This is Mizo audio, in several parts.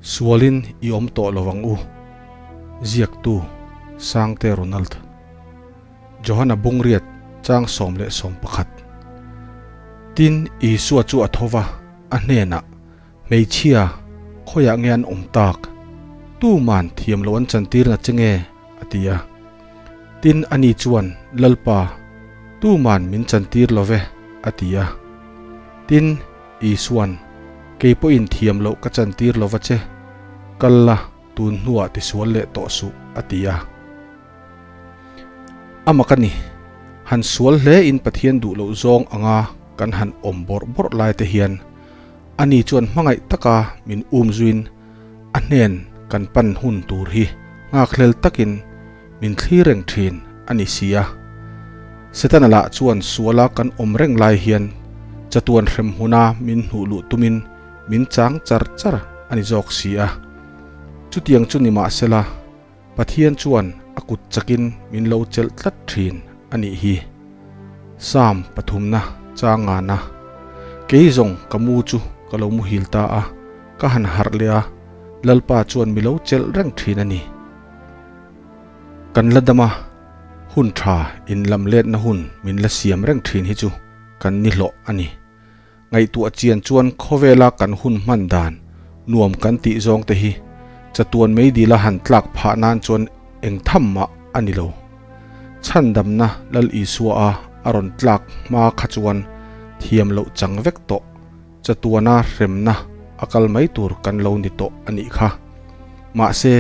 Sualin i awm tawh lo ang u. Ziaktu, Sangte Ronald. Johana Bungriat chang 11. Tin, Isua chu a tho va, a hnenah, Hmeichhia, khawiah nge an awm tak? Tuman thiam lo an chantir na che nge? a ti a. Tin, ani chuan, Lalpa, tuman min chantir lo ve, a ti a. Tin, Isuan, Kei pawhin thiam loh ka chantir lo va che, kal la, tun hnuah tisual leh tawh suh, a ti a. A mak a ni, han sual hle in Pathian duh loh zawng anga kan han awm bawrh bawrh lai te hian ani chuan hmangaih taka min um zuin a hnen kan pan hun tur hi nghakhlel takin min thlir reng thin a ni si a. Setana lah chuan suala kan awm reng lai hian chatuan hrem hmuna min hnuh luh tumin min chang char char a ni zawk si a. Chutiang chu ni mahsela Pathian chuan a kut chakin min lo chelh tlat thin a nih hi. Psalm pathumna changana Kei zawng ka mu chu ka lo muhil ta a, ka han harh leh a, Lalpa chuan mi lo chelh reng thin a ni. Kan la dam a, hun tha inlam letna hun min la siam reng thin hi chu kan ni hlawh a ni. Ngaihtuah chian chuan khawvela kan hun hman dan nuam kan tih zawng te hi chatuan meidila han tlak phah nan chuan eng tham mah a ni lo. Chhandamna Lal Isua a a rawn tlak hma kha chuan thiam loh chang vek tawh chatuana hremna a kal mai tur kan lo ni tawh a nih kha. Mahse.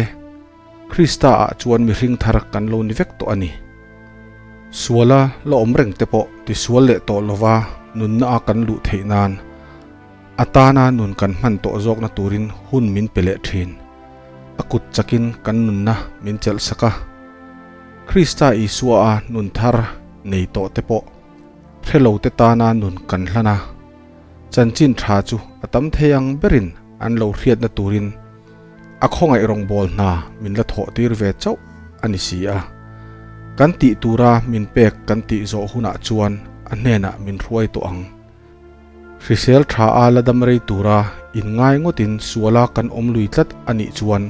Krista ah chuan mihring thar kan lo ni vek tawh a ni. Suala la awm reng te pawh tisual leh tawh lova nunna a kan luh theih nan a tana nun kan hman tawh zawkna turin hun min pe leh thin. A kut chakin kan nunna min chelh sak a. Krista Isua a nun thar nei tawh te pawh hre lo te tana nun kan hlan a. Chanchin tha chu a tam thei ang berin an lo hriatna turin A khawngaih rawngbâwl hna min la thawh tir ve chauh a ni si a. Kan tih tura min pek kan tih zawh hunah chuan a hnenah min hruai tawh ang. Hrisel tha a la dam rei tura inngai ngawtin suala kan awm lui tlat a nih chuan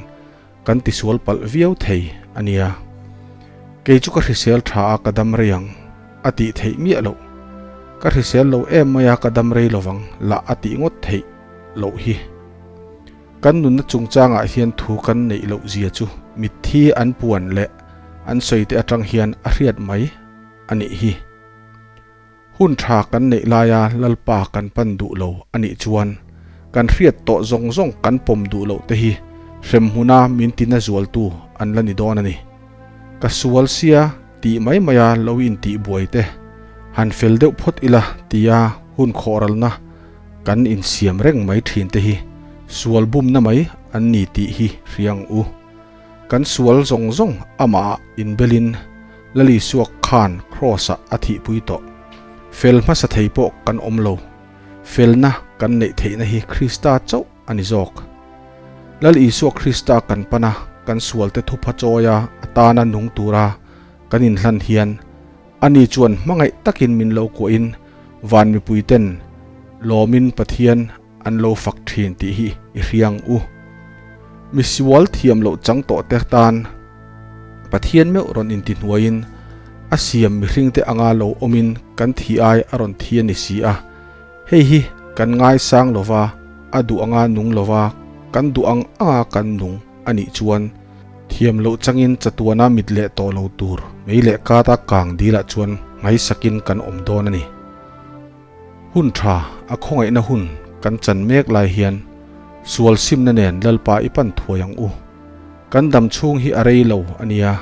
kan tisual palh viau thei a nia. Kei chu ka hrisel tha a ka dam rei ang a tih theih miah loh. Ka hrisel lo em mai a ka dam rei lovang lah a tih ngawt theih loh hi. Kan nunna chungchangah hian thu kan neih loh zia chu mitthi an puan leh an sawi te atang hian a hriat mai a nih hi. Hun tha kan neih laia Lalpa kan pan duh lo a nih chuan kan hriat tawh zawng zawng kan pawm duh loh te hi hremhmuna min tina zualtu an la ni dawn a ni. Ka sual sia tih mai maia lo intih buai te han fel deuh phawt ila tia hun khawhralna Kan insiam reng mai thin te hi sual bumna mai an ni tih hi hria ang u. Kan sual zawng zawng amah ah inbelin Lali Suak khan Kraws ah a thihpui tawh. Fel hmasa thei pawh kan awm lo. Felna kan neih theihna hi Krista chauh a ni zawk. Lal Isua Krista kan pan a, kan sualte thupha chawia atana nung tura kan inhlan hian Ani chuan hmangaih takin min lo kuahin van mipuiten lawmin Pathian an lo fak thin tih hi i hria ang u. Misual thiam loh chang tawh te tan Pathian meuh rawn intihnuaiin a siam mihringte anga lo awmin kan thi ai a rawn thi a ni si a. Hei hi kan ngaisang lova, a duh anga nung lova, kan duh ang anga kan nung a nih chuan Thiam loh changin chatuana mit leh tawh lo tur mei leh kata kang dilah chuan ngaisakin kan awm dawn a ni. Hun tha a khawngaihna hun kan chan mek lai hian sual simna nen Lalpa i pan thuai ang u. Kan dam chhung hi a rei lo a nia.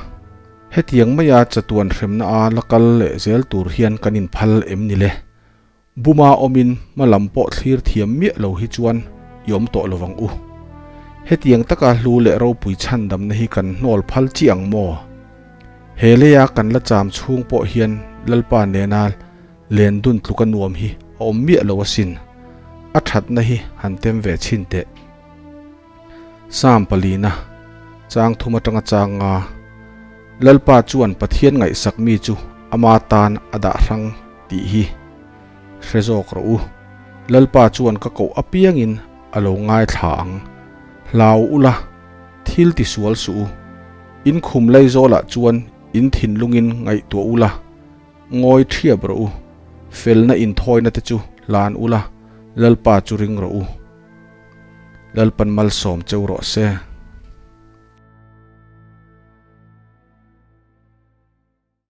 Hetiang maia chatuan hremna a la kal leh zel tur hian kan inphal em ni le? Buma awmin hma lam pawh thlir thiam miah lo hi chuan i awm tawh lovang u. Hetiang taka hlu leh ropui chhandamna hi kan hnawl phal chi ang maw? He leia kan la cham chhung pawh hian Lalpa nena len dun tluka nuam hi a awm miah lo asin. A thatna hi han tem ve chhin teh. Psalm palina, chang thum atanga chang nga, Lalpa chuan Pathian ngaihsak mi chu ama tan a dah hrang tih hi hre zawk rawh u. Lalpa chuan ka koh apiangin a lo ngaithla ang. Hlau ula, thil ti sual suh u. In khum lei zawlah chuan in thinlungin ngaihtuah ula, ngawi thiap rawh u. Felna inthawina te chu hlan ula, Lalpa chu ring rawh u. Lalpan malsawm cheu rawh se.